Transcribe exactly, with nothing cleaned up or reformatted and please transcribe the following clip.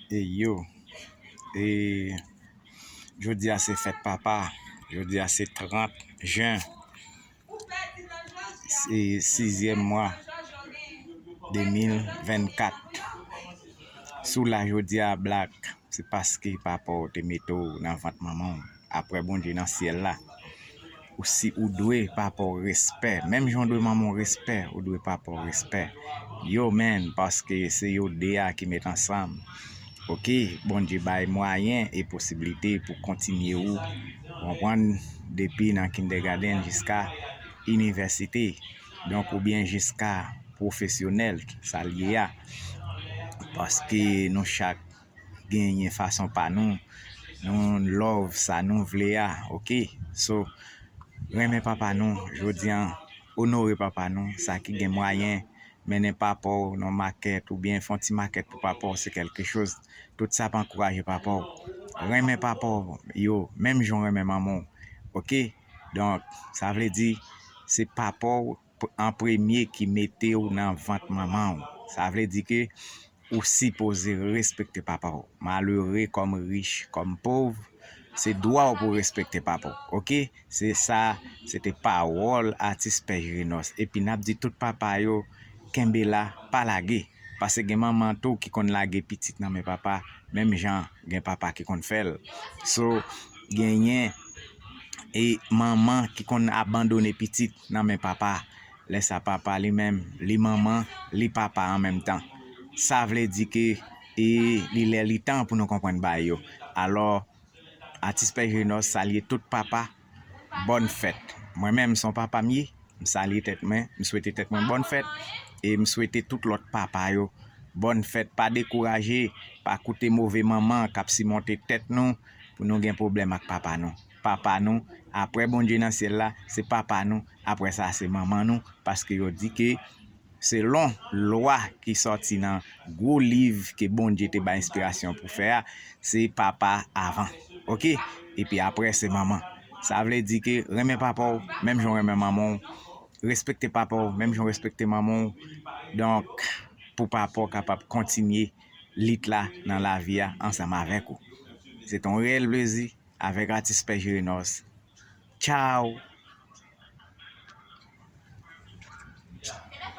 E yo, e jodi a se fèt papa, jodi a se trant jen, se sizyèm mwa de mil vennkat. Si w la jodi a, Black, se paske papa w te mete w nan vant manman w. Apre Bondye nan syèl la, ou si ou dwe papa w respè. Menm jan w dwe manman w respè, ou dwe papa w respè. Yo, man, paske se yo de a ki met ansanm. Oke, Bondye bay mwayen e posiblite pou kontinye ou, w konprann, depi nan kindergarten jiska inivèsite, donk, oubyen jiska pwofesyonèl, sa l ye a. Paske nou chak genyen fason pa nou, nou love sa nou vle a, oke? So, renmen papa nou, jodi a, onore papa nou, sa ki gen mwayen, mennen papa w nan makèt oubyen fè yon ti makèt pou papa w, se kèlke choz. Tout sa ap ankouraje papa w. Renmen papa w, yo, menm jan w renmen manman w, oke? Donk, sa vle di, se papa w p- an premye ki mete w nan vant manman w. Sa vle di ke ou sipoze respekte papa w. Malere kòm rich, kòm pòv, se dwa w pou respekte papa w. Oke? Se sa, se te pawòl atis Pè Jirinòs. Epi n ap di tout papa yo, kenbe la, pa lage. Paske gen manman tou ki konn lage pitit nan men papa, menm jan gen papa ki konn fè l. So, genyen e manman ki konn abandone pitit nan men papa. Lè sa, papa li menm, li manman, li papa an menm tan. Sa vle di ke e li lè li tan pou nou konprann bagay yo. Alò, atis Pè Jirinòs salye tout papa, bòn fèt. Mwen menm, se yon papa m ye, m salye tèt mwen, m swete tèt mwen bòn fèt, e m swete tout lòt papa yo bòn fèt. Pa dekouraje, pa koute move manman k ap simonte tèt nou pou nou gen pwoblèm ak papa nou. Papa nou, apre Bondye nan syèl la, se papa nou, apre sa, se manman nou, paske yo di ke selon lwa ki sòti nan gwo liv ke Bondye te bay enspirasyon pou fè a, se papa avan. Oke? Epi apre, se manman. Sa vle di ke renmen papa w, menm jan w renmen manman w. Respekte papa w, menm jan w respekte manman w. Donk, pou papa w kapab kontinye lit la nan lavi a ansanm avèk ou. Se te yon reyèl plezi avèk atis Pè Jirinòs. Tchaw!